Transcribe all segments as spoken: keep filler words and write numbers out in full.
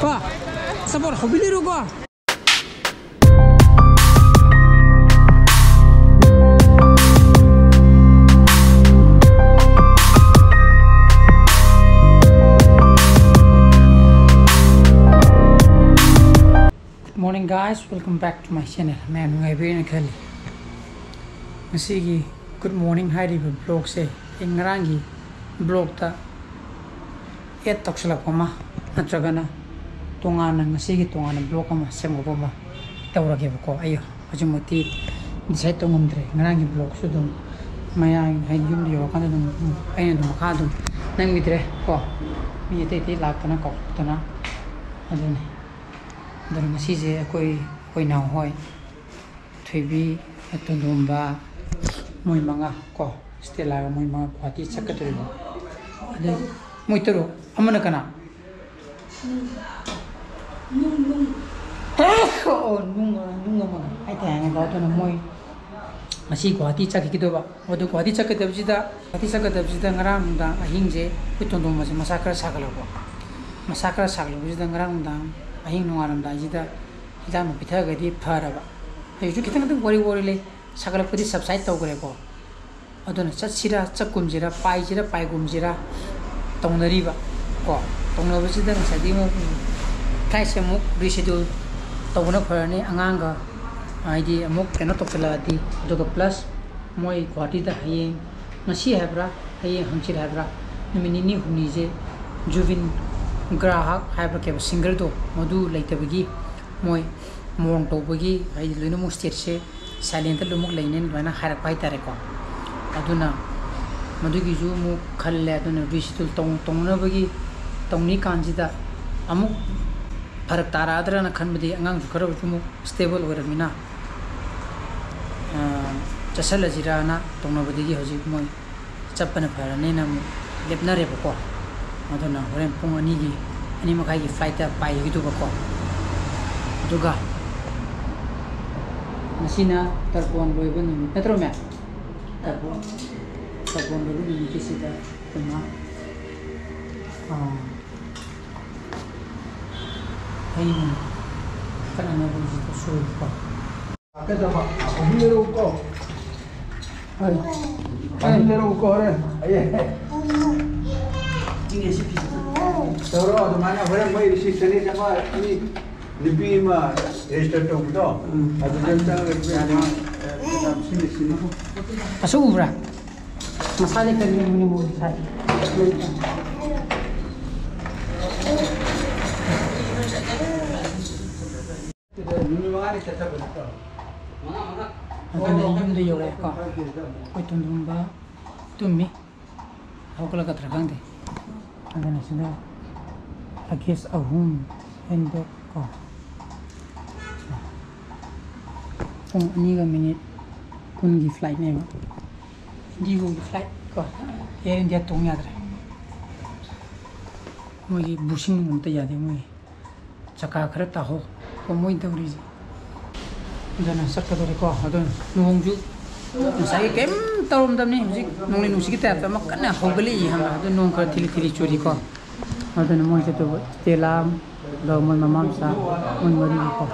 ꯀꯣ, support ꯍꯧꯕꯤꯔꯤꯔꯣꯀꯣ꯫ Good morning, guys, welcome back to my channel. ꯃꯌꯥꯝ ꯅꯨꯡꯉꯥꯏꯕꯤꯔꯦꯅ ꯈꯜꯂꯤ꯫ ꯉꯁꯤꯒꯤ Good Morning ꯍꯥꯏꯔꯤꯕ vlogꯁꯦ ꯑꯩ ꯉꯔꯥꯡꯒꯤ vlogꯇ add ꯇꯧꯁꯜꯂꯛꯄ ꯑꯃ, ꯅꯠꯇ꯭ꯔꯒꯅ ꯇꯣꯉꯥꯟꯅ, ꯉꯁꯤꯒꯤ ꯇꯣꯉꯥꯟꯅ vlog ꯑꯃ ꯁꯦꯝꯗꯣꯛꯄ ꯑꯃ ꯇꯧꯔꯒꯦꯕꯀꯣ꯫ ꯑꯩ ꯍꯧꯖꯤꯛꯃꯛꯇꯤ decide ꯇꯧ ꯉꯝꯗ꯭ꯔꯦ꯫ ꯉꯔꯥꯡꯒꯤ vlogꯁꯨ ꯑꯗꯨꯝ ꯃꯌꯥꯏ, ꯍꯥꯏꯗꯤ ꯌꯨꯝꯗ ꯌꯧꯔꯀꯥꯟꯗ ꯑꯗꯨꯝ, ꯎꯝ, ꯑꯩꯅ ꯑꯗꯨꯝ ꯃꯈꯥ ꯑꯗꯨꯝ ꯅꯝꯈꯤꯗ꯭ꯔꯦ ꯀꯣ꯫ ꯃꯤ ꯑꯇꯩ ꯑꯇꯩ ꯂꯥꯛꯇꯅ ꯀꯧꯔꯛꯇꯅ꯫ ꯑꯗꯨꯅꯤ꯫ ꯑꯗꯨꯅ ꯉꯁꯤꯁꯦ ꯑꯩꯈꯣꯏ, ꯑꯩꯈꯣꯏ ꯏꯅꯥꯎꯍꯣꯏ, ꯊꯣꯏꯕꯤ, ꯇꯣꯟꯗꯣꯝꯕ, ꯃꯣꯏ ꯃꯉꯥ ꯀꯣ, ꯁ꯭ꯇꯦꯂꯥꯒ ꯃꯣꯏ ꯃꯉꯥ ꯒꯨꯍꯥꯇꯤ ꯆꯠꯀꯗꯧꯔꯤꯕ꯫ ꯑꯗꯩ ꯃꯣꯏ ꯇꯔꯨꯛ, ꯑꯃꯅ ꯀꯅꯥ? ꯑꯣ, ꯅꯨꯡ, ꯅꯨꯡ ꯑꯃ ꯍꯥꯏꯇꯥꯔꯦꯅꯦꯀꯣ꯫ ꯑꯗꯨꯅ ꯃꯣꯏ ꯉꯁꯤ ꯒꯨꯍꯥꯇꯤ ꯆꯠꯈꯤꯗꯧꯕ꯫ ꯑꯗꯨ ꯒꯨꯍꯥꯇꯤ ꯆꯠꯀꯗꯕꯁꯤꯗ, ꯒꯨꯍꯥꯇꯤ ꯆꯠꯀꯗꯕꯁꯤꯗ ꯉꯔꯥꯡ ꯅꯨꯡꯗꯥꯡ ꯑꯍꯤꯡꯁꯦ ꯑꯩꯈꯣꯏ ꯇꯣꯟꯗꯣꯝꯕꯁꯦ ꯃꯁꯥ ꯈꯔ ꯁꯥꯒꯠꯂꯛꯄ꯫ ꯃꯁꯥ ꯈꯔ ꯁꯥꯒꯠꯂꯛꯄꯁꯤꯗ ꯉꯔꯥꯡ ꯅꯨꯡꯗꯥꯡ ꯑꯍꯤꯡ ꯅꯣꯡꯉꯥꯜꯂꯝꯗꯥꯏꯁꯤꯗ ꯍꯤꯗꯥꯛ ꯑꯃ ꯄꯤꯊꯔꯒꯗꯤ ꯐꯔꯕ꯫ ꯍꯧꯖꯤꯛꯁꯨ ꯈꯤꯇꯪ ꯈꯤꯇꯪ ꯋꯥꯔꯤ ꯋꯥꯔꯤ ꯂꯩ, ꯁꯥꯒꯠꯂꯛꯄꯗꯤ subside ꯇꯧꯈ꯭ꯔꯦꯀꯣ꯫ ꯑꯗꯨꯅ ꯆꯠꯁꯤꯔꯥ, ꯆꯠꯀꯨꯝꯁꯤꯔꯥ, ꯄꯥꯏꯁꯤꯔꯥ, ꯄꯥꯏꯒꯨꯝꯁꯤꯔꯥ ꯇꯧꯅꯔꯤꯕ ꯀꯣ꯫ ꯇꯧꯅꯕꯁꯤꯗ ꯉꯁꯥꯏꯗꯤ ꯑꯃꯨꯛ, ꯎꯝ, flightꯁꯦ ꯑꯃꯨꯛ reschedule ꯇꯧꯕꯅ ꯐꯔꯅꯤ꯫ ꯑꯉꯥꯡꯒ ꯍꯥꯏꯗꯤ ꯑꯃꯨꯛ ꯀꯩꯅꯣ ꯇꯧꯁꯜꯂꯛꯑꯗꯤ꯫ ꯑꯗꯨꯒ plus ꯃꯣꯏ ꯒꯨꯍꯥꯇꯤꯗ ꯍꯌꯦꯡ, ꯉꯁꯤ ꯍꯥꯏꯕ꯭ꯔꯥ, ꯍꯌꯦꯡ ꯍꯪꯆꯤꯠ ꯍꯥꯏꯕ꯭ꯔꯥ, ꯅꯨꯃꯤꯠ ꯅꯤꯅꯤ ꯍꯨꯝꯅꯤꯁꯦ ꯖꯨꯕꯤꯟ ꯒ꯭ꯔꯥꯍꯛ ꯍꯥꯏꯕ꯭ꯔꯥ ꯀꯩꯕ, singerꯗꯣ, ꯃꯗꯨ ꯂꯩꯇꯕꯒꯤ ꯃꯣꯏ ꯃꯣꯟ ꯇꯧꯕꯒꯤ, ꯍꯥꯏꯗꯤ ꯂꯣꯏꯅꯃꯛ stateꯁꯦ silentꯇ ꯂꯣꯏꯅꯃꯛ ꯂꯩꯅꯦꯅ ꯑꯗꯨꯃꯥꯏꯅ ꯍꯥꯏꯔꯛꯄ ꯍꯥꯏꯇꯥꯔꯦꯀꯣ꯫ ꯑꯗꯨꯅ ꯃꯗꯨꯒꯤꯁꯨ ꯑꯃꯨꯛ ꯈꯜꯂꯦ꯫ ꯑꯗꯨꯅ reschedule ꯇꯧ-, ꯇꯧꯅꯅꯕꯒꯤ, ꯇꯧꯅꯤ ꯀꯥꯟꯁꯤꯗ ꯑꯃꯨꯛ ꯐꯔꯛ ꯇꯥꯔꯛꯑꯗ꯭ꯔꯅ ꯈꯟꯕꯗꯤ, ꯑꯉꯥꯡꯁꯨ ꯈꯔꯁꯨ ꯑꯃꯨꯛ stable ꯑꯣꯏꯔꯕꯅꯤꯅ, ꯑ, ꯆꯠꯁꯜꯂꯁꯤꯔꯅ ꯇꯧꯅꯕꯗꯒꯤ ꯍꯧꯖꯤꯛ ꯃꯣꯏ ꯆꯠꯄꯅ ꯐꯔꯅꯤꯅ ꯑꯃꯨꯛ ꯂꯦꯞꯅꯔꯦꯕꯀꯣ꯫ ꯑꯗꯨꯅ ꯍꯣꯔꯦꯟ ꯄꯨꯡ ꯑꯅꯤꯒꯤ, ꯑꯅꯤ ꯃꯈꯥꯏꯒꯤ flightꯇ ꯄꯥꯏꯈꯤꯗꯧꯕꯀꯣ꯫ ꯑꯗꯨꯒ ꯉꯁꯤꯅ ꯇꯔꯄꯣꯟ ꯂꯣꯏꯕ ꯅꯨꯃꯤꯠ ꯅꯠꯇ꯭ꯔꯣ, ꯃꯦꯝ? ꯇꯔꯄꯣꯟ, ꯇꯔꯄꯣꯟ ꯂꯣꯏꯕ ꯅꯨꯃꯤꯠꯀꯤꯁꯤꯗ ꯏꯃꯥ, ꯑꯥ, ꯍꯩꯅ ꯀꯠꯅꯅꯕ ꯍꯧꯖꯤꯛꯇ ꯁꯣꯏꯕꯀꯣ꯫ ꯀꯩꯗꯧꯕ? ꯑꯍꯨꯝ ꯂꯩꯔꯛꯎꯀꯣ꯫ ꯍꯣꯏ꯫ ꯑꯍꯨꯝ ꯂꯩꯔꯛꯎꯀꯣ ꯍꯣꯔꯦꯟ꯫ ꯑꯩ ꯏꯪꯉꯦ ꯁꯤ ꯐꯤꯁꯦ꯫ ꯇꯧꯔꯣ ꯑꯗꯨꯃꯥꯏꯅ ꯍꯣꯔꯦꯟ ꯃꯣꯏ receptionist ꯑꯃ ꯃꯤ ꯅꯨꯄꯤ ꯑꯃ register ꯇꯧꯕꯗꯣ, ꯎꯝ꯫ ꯑꯗꯨꯗ ꯆꯪꯉꯒ ꯌꯥꯅꯤ꯫ ꯁꯤꯅꯤ, ꯁꯤꯅꯤ꯫ ꯃꯁꯛ ꯎꯕ꯭ꯔꯥ? ꯃꯁꯥꯗꯤ ꯀꯔꯤ ꯃꯨꯅꯤ ꯃꯨꯅꯤ ꯁꯥꯏ? ꯅꯨꯃꯤꯠ ꯃꯉꯥꯅꯤ ꯆꯠꯊꯕ ꯅꯠꯇ꯭ꯔꯣ? ꯑꯗꯨꯅ ꯌꯨꯝꯗ ꯌꯧꯔꯛꯑꯦꯀꯣ꯫ ꯑꯩꯈꯣꯏ ꯇꯣꯟꯗꯣꯝꯕ ꯇꯨꯝꯃꯤ꯫ ꯍꯧꯒꯠꯂꯛꯀꯗ꯭ꯔꯥ ꯈꯪꯗꯦ꯫ ꯑꯗꯨꯅ ꯁꯤꯗ luggage ꯑꯍꯨꯝ, handbag ꯀꯣ꯫ ꯄꯨꯡ ꯑꯅꯤꯒ minute ꯀꯨꯟꯒꯤ flightꯅꯦꯕ꯫ IndiGoꯒꯤ flight ꯀꯣ꯫ Air India ꯇꯣꯡ ꯌꯥꯗ꯭ꯔꯦ꯫ ꯃꯣꯏꯒꯤ bushing ꯑꯝꯇ ꯌꯥꯗꯦ ꯃꯣꯏꯒꯤ꯫ ꯆꯀꯥ ꯈꯔ ꯇꯥꯍꯧ꯫ ꯀꯃꯥꯏꯅ ꯇꯧꯔꯤꯁꯦ? ꯑꯗꯨꯅ ꯆꯠꯀꯗꯧꯔꯦꯀꯣ꯫ ꯑꯗꯨꯅ ꯅꯣꯡꯁꯨ ꯉꯁꯥꯏꯒꯤ ꯀꯩꯝ ꯇꯧꯔꯝꯗꯕꯅꯤ꯫ ꯍꯧꯖꯤꯛ ꯅꯣꯡꯂꯩ ꯅꯨꯡꯁꯤꯠꯀꯤ typeꯇ ꯑꯃ ꯀꯟꯅ ꯍꯧꯒꯠꯂꯛꯏ ꯍꯥꯏꯕ꯫ ꯑꯗꯨ ꯅꯣꯡ ꯈꯔ ꯊꯤꯂꯤ ꯊꯤꯂꯤ ꯆꯨꯔꯤꯀꯣ꯫ ꯑꯗꯨꯅ ꯃꯣꯏ ꯆꯠꯇꯧꯕ Stella, ꯑꯗꯣ ꯃꯣꯏ ꯃꯃꯥ ꯃꯆꯥ, ꯃꯣꯏ ꯃꯔꯤꯅꯤꯀꯣ꯫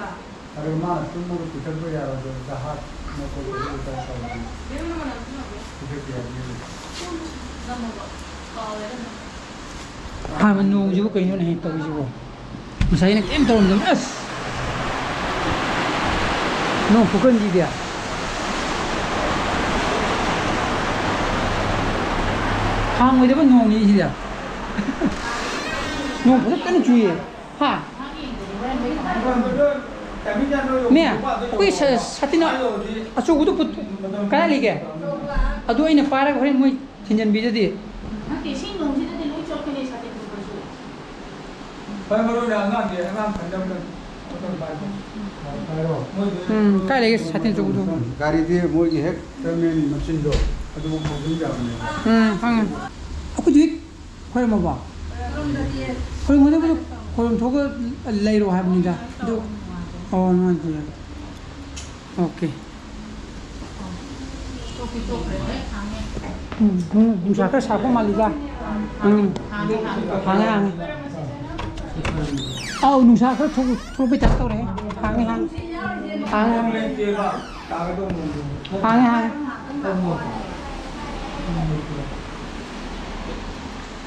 ꯑꯗꯨ ꯃꯥꯅ ꯇꯨꯝꯃꯒ ꯄꯨꯊꯛꯄ ꯌꯥꯔꯣꯏꯗꯕꯗ ꯍꯥꯠ ꯅꯠꯇ꯭ꯔꯒ ꯄꯨꯊꯛꯄ ꯌꯥꯗꯦ꯫ ꯍꯥꯟꯅ ꯅꯣꯡꯁꯤꯕꯨ ꯀꯩꯅꯣꯅꯦ ꯇꯧꯔꯤꯁꯤꯕꯣ? ꯉꯁꯥꯏ ꯑꯩꯅ ꯀꯩꯝ ꯇꯧꯔꯝꯗꯕꯅꯤ꯫ ꯑꯁ! ꯅꯣꯡ ꯈꯨꯀꯟꯁꯤꯗꯤ꯫ ꯍꯥꯡꯉꯣꯏꯗꯕ ꯅꯣꯡꯅꯤ ꯁꯤꯗꯤ꯫ ꯅꯣꯡ ꯐꯖꯅ ꯀꯟꯅ ꯆꯨꯏꯌꯦ꯫ ꯍꯥ? ꯃꯦ, ꯑꯩꯈꯣꯏ ꯁ-, ꯁꯥꯇꯤꯟ ꯑꯆꯧꯕꯗꯨ ꯄꯨ-, ꯀꯗꯥꯏ ꯂꯩꯒꯦ? ꯑꯗꯨ ꯑꯩꯅ ꯄꯥꯏꯔꯒ ꯍꯣꯔꯦꯟ ꯃꯣꯏ ꯊꯤꯟꯖꯟꯕꯤꯗꯗꯤ꯫ ꯅꯠꯇꯦ, ꯁꯤ ꯅꯣꯡꯁꯤꯗꯗꯤ ꯂꯣꯏ ꯆꯣꯠꯀꯅꯤ ꯁꯥꯇꯤꯟ ꯄꯨꯗ꯭ꯔꯁꯨ꯫ ꯈ꯭ꯋꯥꯏ ꯃꯔꯨ ꯑꯣꯏꯅ ꯑꯉꯥꯡꯁꯦ, ꯑꯉꯥꯡ ꯈꯟꯗꯕꯗ ꯃꯣꯇꯣꯔ ꯕꯥꯏꯛꯇꯣ ꯄꯥꯏꯔꯣ꯫ ꯃꯣꯏꯗꯤ ꯎꯝ, ꯀꯥꯏ ꯂꯩꯒꯦ ꯁꯥꯇꯤꯟ ꯑꯆꯧꯕꯗꯣ? ꯒꯥꯔꯤꯗꯤ ꯃꯣꯏꯒꯤ ꯍꯦꯛ ꯇꯔꯃꯤꯅꯦꯜ ꯃꯆꯤꯟꯗꯣ ꯑꯗꯨꯕꯨ ꯍꯧꯖꯤꯟ ꯌꯥꯕꯅꯦꯕ꯫ ꯎꯝ, ꯈꯪꯉꯦ꯫ ꯑꯩꯈꯣꯏꯗꯤ ꯍꯦꯛ ꯈꯣꯏꯔꯝꯃꯕꯣ? ꯈꯣꯏꯔꯝꯒꯗꯕꯗꯣ ꯈꯣꯏꯔꯝ ꯊꯣꯛꯑꯒ ꯂꯩꯔꯣ ꯍꯥꯏꯕꯅꯤꯗ꯫ ꯑꯗꯨ, ꯑꯣ, ꯅꯨꯡꯉꯥꯏꯇꯦ꯫ ꯑꯣꯀꯦ꯫ ꯎꯝ, ꯎꯝ, ꯅꯨꯡꯁꯥ ꯈꯔ ꯁꯥꯔꯛꯄ ꯃꯥꯜꯂꯤꯗ꯫ ꯎꯝ, ꯍꯥꯡꯉꯦ, ꯍꯥꯡꯉꯦ꯫ ꯑꯧ, ꯅꯨꯡꯁꯥ ꯈꯔ ꯊꯣꯛ-, ꯊꯣꯛꯂꯛꯄꯩ ꯇꯥꯏꯞ ꯇꯧꯔꯦ꯫ ꯍꯥꯡꯉꯦ, ꯍꯥꯡꯉꯦ꯫ ꯍꯥꯡꯉꯦ, ꯍꯥꯡꯉꯦ꯫ ꯍꯥꯡꯉꯦ, ꯍꯥꯡꯉꯦ꯫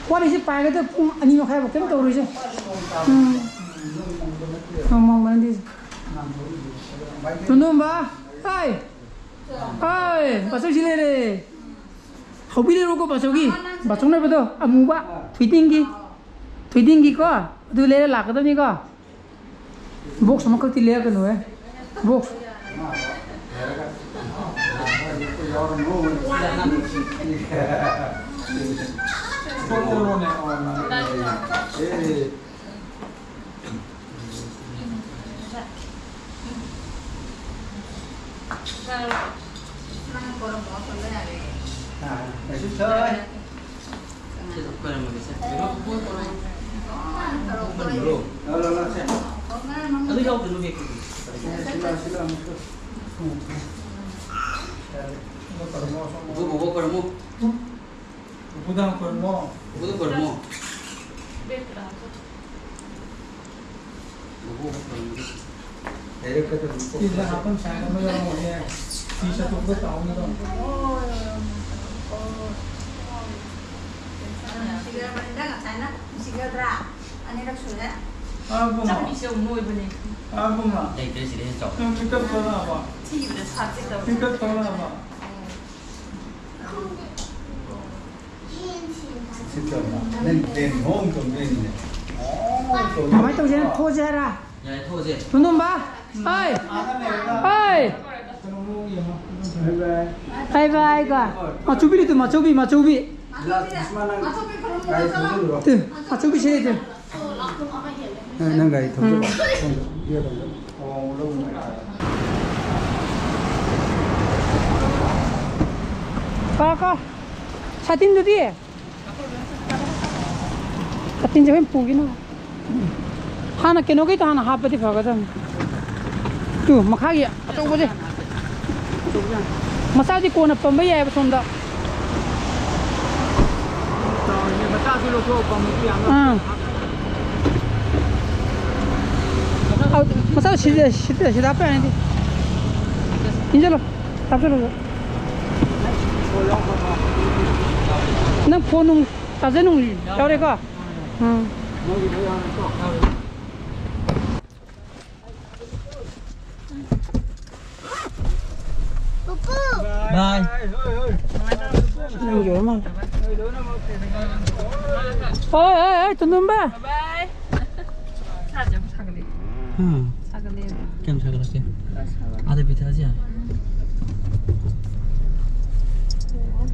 ꯋꯥꯔꯤꯁꯦ ꯄꯥꯏꯒꯗ꯭ꯔꯥ? ꯄꯨꯡ ꯑꯅꯤ ꯃꯈꯥꯏꯐꯥꯎ ꯀꯩꯝ ꯇꯧꯔꯣꯏꯁꯦ꯫ ꯎꯝ꯫ ꯅꯣꯡ ꯃꯪꯕꯅꯗꯤ꯫ ꯇꯣꯟꯗꯣꯝꯕ, ꯍꯥꯏ꯫ ꯍꯥꯏ, ꯕꯥꯆꯧ ꯁꯤ ꯂꯩꯔꯦ꯫ ꯍꯧꯕꯤ ꯂꯩꯔꯣꯀꯣ ꯕꯥꯆꯧꯒꯤ꯫ ꯕꯥꯆꯧ ꯅꯣꯏꯕꯗꯣ ꯑꯃꯨꯕ, ꯊꯣꯏꯗꯤꯡꯒꯤ꯫ ꯊꯣꯏꯗꯤꯡꯒꯤꯀꯣ꯫ ꯑꯗꯨ ꯂꯩꯔ ꯂꯥꯛꯀꯗꯕꯅꯤꯀꯣ꯫ ꯕꯣꯛꯁ ꯑꯃꯈꯛꯇꯤ ꯂꯩꯔꯛꯀꯅꯨꯍꯦ꯫ ꯕꯣꯛꯁ꯫ ꯑꯗꯨ ꯌꯥꯎꯗ꯭ꯔꯁꯨ ꯍꯦꯛ ꯄꯤꯕꯤꯌꯨ꯫ ꯁꯤꯂꯥ, ꯁꯤꯂꯥ, ꯑꯃꯨꯛꯁꯨ꯫ ꯎꯄꯨꯗ ꯈꯣꯏꯔꯝꯃꯣ꯫ ꯎꯄꯨꯗ ꯈꯣꯏꯔꯝꯃꯣ꯫ ꯎꯄꯨꯗ ꯈꯣꯏꯔꯝꯃꯣ꯫ ꯎꯄꯨꯗ ꯈꯣꯏꯔꯝꯃꯣ꯫ ꯁꯤꯗ ꯍꯥꯞꯐꯝ ꯁꯥꯏꯟ ꯑꯃ ꯌꯥꯎꯔꯝꯃꯣꯏꯌꯦ꯫ ꯐꯤ ꯆꯠꯊꯣꯛꯄꯗ ꯇꯥꯍꯧꯅꯕ꯫ ꯅꯨꯡꯁꯤꯈ꯭ꯔꯕꯅꯤꯗ ꯉꯁꯥꯏꯅ꯫ ꯅꯨꯡꯁꯤꯈ꯭ꯔꯗ꯭ꯔꯥ? ꯑꯅꯤꯔꯛ ꯁꯨꯔꯦ꯫ ꯑꯥ, ꯕꯨꯡꯉꯣ꯫ ꯆꯥꯛꯄꯤꯁꯦ ꯑꯃꯨꯛ ꯅꯣꯏꯕꯅꯦ꯫ ꯑꯥ, ꯕꯨꯡꯉꯣ꯫ ꯂꯩꯇ꯭ꯔꯦ ꯁꯤꯗꯩ ꯍꯦꯟꯅ ꯆꯥꯎ꯫ ꯅꯪ ꯃꯤꯀꯞ ꯊꯣꯛꯂꯛꯑꯕꯣ? ꯊꯤꯕꯗ ꯁꯥꯠꯀꯦ ꯇꯧꯋꯦ꯫ ꯃꯤꯀꯞ ꯊꯣꯛꯂꯛꯑꯕꯣ? ꯁꯤ ꯇꯧꯔꯣ꯫ ꯅꯪ ꯄ꯭ꯂꯦꯟ ꯍꯣꯡ ꯇꯣꯡꯗꯣꯏꯅꯤꯅꯦ꯫ ꯀꯃꯥꯏꯅ ꯇꯧꯁꯦ? ꯊꯣꯛꯑꯁꯦ ꯍꯥꯏꯔ? ꯌꯥꯔꯦ, ꯊꯣꯛꯑꯁꯦ꯫ ꯇꯣꯟꯗꯣꯝꯕ! ꯍꯥꯏ! ꯍꯥꯏ! ꯕꯥꯏ ꯕꯥꯏ ꯀꯣ꯫ ꯃꯆꯨꯕꯤ ꯂꯩꯇ꯭ꯔꯣ? ꯃꯆꯨꯕꯤ, ꯃꯆꯨꯕꯤ꯫ ꯇꯨ, ꯃꯆꯨꯕꯤ ꯁꯤ ꯂꯩꯇ꯭ꯔꯣ? ꯑꯦ, ꯅꯪ ꯒꯥꯔꯤ ꯊꯧꯖꯤꯜꯂꯣ꯫ ꯎꯝ꯫ ꯁꯣꯝꯗ ꯌꯦꯡꯉꯣ꯫ ꯀꯣ, ꯀꯣ꯫ ꯁꯥꯇꯤꯟꯗꯨꯗꯤ? ꯁꯥꯇꯤꯟꯁꯦ ꯍꯣꯔꯦꯟ ꯄꯨꯈꯤꯅꯕ꯫ ꯍꯥꯟꯅ ꯀꯩꯅꯣꯒꯤꯗꯣ ꯍꯥꯟꯅ ꯍꯥꯞꯄꯗꯤ ꯐꯒꯗꯕꯅꯤ꯫ ꯇꯨ, ꯃꯈꯥꯒꯤ ꯑꯆꯧꯕꯁꯦ꯫ ꯃꯆꯥꯗꯤ ꯀꯣꯟꯅ ꯄꯝꯕ ꯌꯥꯏꯑꯕ ꯁꯣꯝꯗ꯫ ꯃꯆꯥꯁꯨ ꯂꯧꯊꯣꯛꯑ ꯄꯝꯕꯁꯨ ꯌꯥꯝꯅ ꯑꯥ꯫ ꯃꯆꯥ ꯁꯤꯗ, ꯁꯤꯗ, ꯁꯤꯗ ꯍꯥꯞꯄ ꯌꯥꯅꯤꯗꯤ꯫ ꯏꯟꯁꯤꯜꯂꯣ, ꯍꯥꯞꯆꯤꯜꯂꯣ꯫ ꯅꯪ ꯐꯣꯟ ꯅꯨꯡ, ꯆꯥꯔꯖꯔ ꯅꯨꯡ ꯌꯥꯎꯔꯦꯀꯣ? ꯎꯝ꯫ ꯄꯨꯄꯨ꯫ ꯕꯥꯏ꯫ ꯅꯪꯒꯤ ꯑꯣꯏꯔ ꯃꯥꯜꯂꯦ꯫ ꯍꯣꯏ, ꯍꯣꯏ, ꯍꯣꯏ, ꯇꯣꯟꯗꯣꯝꯕ꯫ ꯕꯥꯏ꯫ ꯁꯥꯁꯦ ꯑꯃꯨꯛ ꯁꯥꯒꯠꯂꯛꯑꯦ꯫ ꯎꯝ꯫ ꯁꯥꯒꯠꯂꯛꯑꯦꯕ꯫ ꯀꯌꯥꯝ ꯁꯥꯒꯠꯂꯛꯀꯦ? ꯈꯔ ꯁꯥꯒꯠꯂꯦ꯫ ꯑꯥꯗ ꯄꯤꯊꯛꯑꯁꯤ ꯌꯥꯔꯦ꯫ ꯎꯝ꯫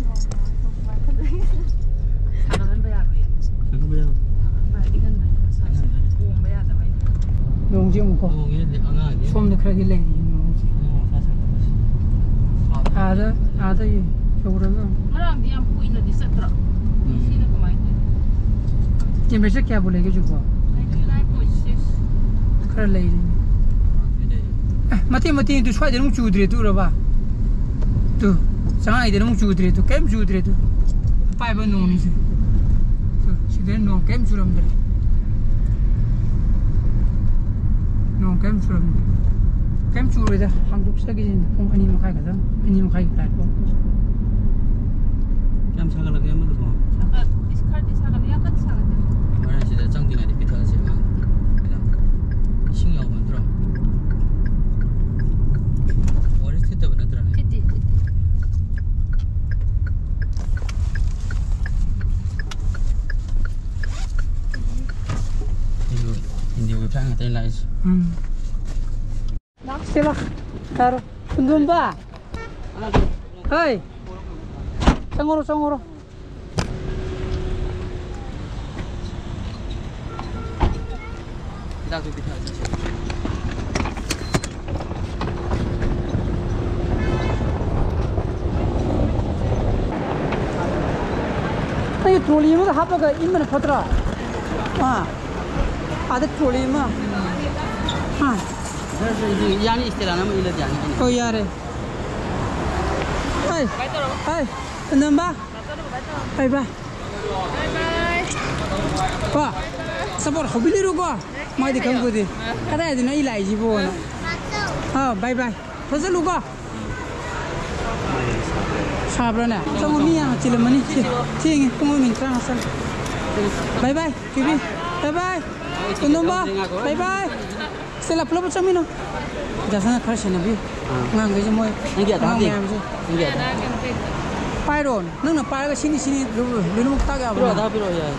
ꯁꯥꯒꯠꯍꯟꯕ ꯌꯥꯔꯣꯏꯌꯦ꯫ ꯁꯥꯒꯠꯍꯟꯕ ꯌꯥꯔꯣꯏ꯫ ꯁꯥꯒꯠꯍꯟꯕ ꯌꯥꯔꯣꯏ꯫ ꯀꯣꯝꯕ ꯌꯥꯗꯕ ꯑꯩꯅ꯫ ꯅꯣꯡꯁꯦ ꯑꯃꯨꯛꯀꯣ꯫ ꯅꯣꯡꯁꯦ ꯑꯉꯥꯡꯗꯤ ꯁꯣꯝꯗ ꯈꯔꯗꯤ ꯂꯩꯔꯤ ꯅꯣꯡꯁꯦ꯫ ꯅꯣꯡ ꯃꯆꯥ ꯁꯥꯒꯠꯂꯛꯄꯁꯦ꯫ ꯑꯥꯗ, ꯑꯥꯗ ꯌꯧꯔꯒ꯫ ꯉꯔꯥꯡꯗꯤ ꯌꯥꯝ ꯀꯨꯏꯅꯗꯤ ꯆꯠꯇ꯭ꯔꯣ? ꯎꯝ꯫ ꯉꯁꯤꯅ ꯀꯃꯥꯏꯅ ꯇꯧꯔꯤꯅꯣ? Temperature ꯀꯌꯥꯕꯨ ꯂꯩꯒꯦ ꯍꯧꯖꯤꯛꯄꯣ? Ninety nine point six꯫ ꯈꯔ ꯂꯩꯔꯤ꯫ ꯑꯦ, ꯃꯇꯦꯛ ꯃꯇꯦꯛ ꯇꯨ ꯁ꯭ꯋꯥꯏꯗ ꯑꯃꯨꯛ ꯆꯨꯗ꯭ꯔꯦ ꯇꯨ ꯎꯔꯕ? ꯇꯨ, ꯆꯉꯥꯏꯗ ꯑꯃꯨꯛ ꯆꯨꯗ꯭ꯔꯦ ꯇꯨ, ꯀꯩꯝ ꯆꯨꯗ꯭ꯔꯦ ꯇꯨ꯫ ꯑꯄꯥꯏꯕ ꯅꯣꯡꯅꯤꯁꯦ꯫ ꯇꯨ, ꯁꯤꯗ ꯅꯣꯡ ꯀꯩꯝ ꯆꯨꯔꯝꯗ꯭ꯔꯦ꯫ ꯅꯣꯡ ꯀꯩꯝ ꯆꯨꯔꯝꯗ꯭ꯔꯦ꯫ ꯀꯩꯝ ꯆꯨꯔꯣꯏꯗ, ꯍꯥꯡꯗꯣꯛꯆꯈꯤꯁꯤꯅ ꯄꯨꯡ ꯑꯅꯤ ꯃꯈꯥꯏ ꯈꯛꯇꯪ, ꯑꯅꯤ ꯃꯈꯥꯏ ꯇꯥꯏꯀꯣ꯫ ꯀꯌꯥꯝ ꯁꯥꯒꯠꯂꯒꯦ ꯑꯃꯗꯨꯕꯣ? ꯁꯥꯒꯠ-, ꯏꯁ, ꯈꯔꯗꯤ ꯁꯥꯒꯠꯂꯦ, ꯌꯥꯝ ꯀꯟꯅ ꯁꯥꯒꯠꯇꯦ꯫ ꯍꯣꯔꯦꯟ ꯁꯤꯗ ꯆꯪꯗ꯭ꯔꯤꯉꯩꯗ ꯄꯤꯊꯛꯑꯁꯦ ꯑꯉꯥꯡꯗꯣ꯫ ꯈꯤꯇꯪ꯫ ꯏꯁꯤꯡ ꯌꯥꯎꯕ ꯅꯠꯇ꯭ꯔꯣ? ꯑꯣ ꯑꯥꯔ ꯑꯦꯁ ꯊꯤꯠꯇꯕ ꯅꯠꯇ꯭ꯔꯥꯅꯦ? ꯊꯤꯠꯇꯦ, ꯊꯤꯠꯇꯦ꯫ ꯑꯩꯁꯨ ꯍꯤꯟꯗꯤ ꯋꯦꯕꯁꯥꯏꯠ ꯉꯥꯛꯇꯅꯤ ꯂꯥꯛꯏꯁꯦ꯫ ꯎꯝ꯫ ꯁꯤ ꯂꯥꯛ, ꯌꯥꯔꯣ꯫ ꯀꯨꯟꯗꯣꯝꯕ꯫ ꯍꯩ꯫ ꯆꯪꯉꯨꯔꯣ, ꯆꯪꯉꯨꯔꯣ꯫ ꯍꯤꯗꯥꯛꯇꯨ ꯄꯤꯊꯛꯑꯁꯤ꯫ ꯅꯪꯒꯤ trolley ꯑꯃꯗ ꯍꯥꯞꯄꯒ ꯏꯟꯕꯅ ꯐꯠꯇ꯭ꯔꯣ? ꯑꯥ꯫ ꯑꯥꯗ trolley ꯑꯃ꯫ ꯑꯥ꯫ ꯌꯥꯅꯤ, ꯏꯁꯇꯦꯂꯥꯅ ꯑꯃ ꯏꯜꯂꯗꯤ ꯌꯥꯅꯤ ꯀꯩꯅꯣ꯫ ꯍꯣꯏ, ꯌꯥꯔꯦ꯫ ꯍꯥꯏ, ꯍꯥꯏ, ꯅꯝꯕ꯫ ꯕꯥꯏ ꯕꯥꯏ꯫ ꯀꯣ, ꯑꯆꯥꯄꯣꯠ ꯍꯧꯕꯤꯔꯤꯔꯣꯀꯣ꯫ ꯃꯥꯗꯤ ꯈꯪꯄꯣꯠꯇꯦ꯫ ꯀꯗꯥꯏꯗꯅꯣ ꯑꯩ ꯂꯥꯛꯏꯁꯤꯕꯣꯅ꯫ ꯑꯥ, ꯕꯥꯏ ꯕꯥꯏ꯫ ꯐꯖꯜꯂꯨꯀꯣ꯫ ꯁꯥꯕ꯭ꯔꯥꯅꯦ? ꯆꯪꯉꯣ, ꯃꯤ ꯌꯥꯝꯅ ꯆꯤꯜꯂꯝꯃꯅꯤ꯫ ꯁꯤ, ꯊꯦꯡꯉꯦ꯫ ꯄꯨꯡ ꯑꯃ ꯃꯤꯅꯤꯠ ꯇꯔꯥꯃꯉꯥ ꯆꯪꯉꯦ꯫ ꯕꯥꯏ ꯕꯥꯏ, ꯀꯤꯕꯤ꯫ ꯕꯥꯏ ꯕꯥꯏ꯫ ꯇꯣꯟꯗꯣꯝꯕ꯫ ꯕꯥꯏ ꯕꯥꯏ꯫ ꯁꯤꯂꯥ, ꯄꯨꯂꯞ ꯆꯪꯃꯤꯟꯅꯧ꯫ ꯗꯥꯁꯅꯥ ꯈꯔ ꯁꯦꯟꯅꯕꯤꯌꯨ꯫ ꯑꯥ꯫ ꯑꯉꯥꯡꯈꯩꯁꯦ ꯃꯣꯏ ꯅꯪꯒꯤ ꯑꯙꯥꯔ ꯑꯉꯥꯡ ꯗꯤ? ꯃꯌꯥꯝꯁꯦ꯫ ꯅꯪꯒꯤ ꯑꯙꯥꯔ꯫ ꯄꯥꯏꯔꯣ꯫ ꯅꯪꯅ ꯄꯥꯏꯔꯒ ꯁꯤꯅꯤ ꯁꯤꯅꯤ ꯂꯣꯏꯅꯃꯛ ꯇꯥꯛ ꯌꯥꯕ꯭ꯔꯣ? ꯄꯤꯔꯛꯑꯣ, ꯑꯙꯥꯔ ꯄꯤꯔꯛꯑꯣ, ꯌꯥꯏ꯫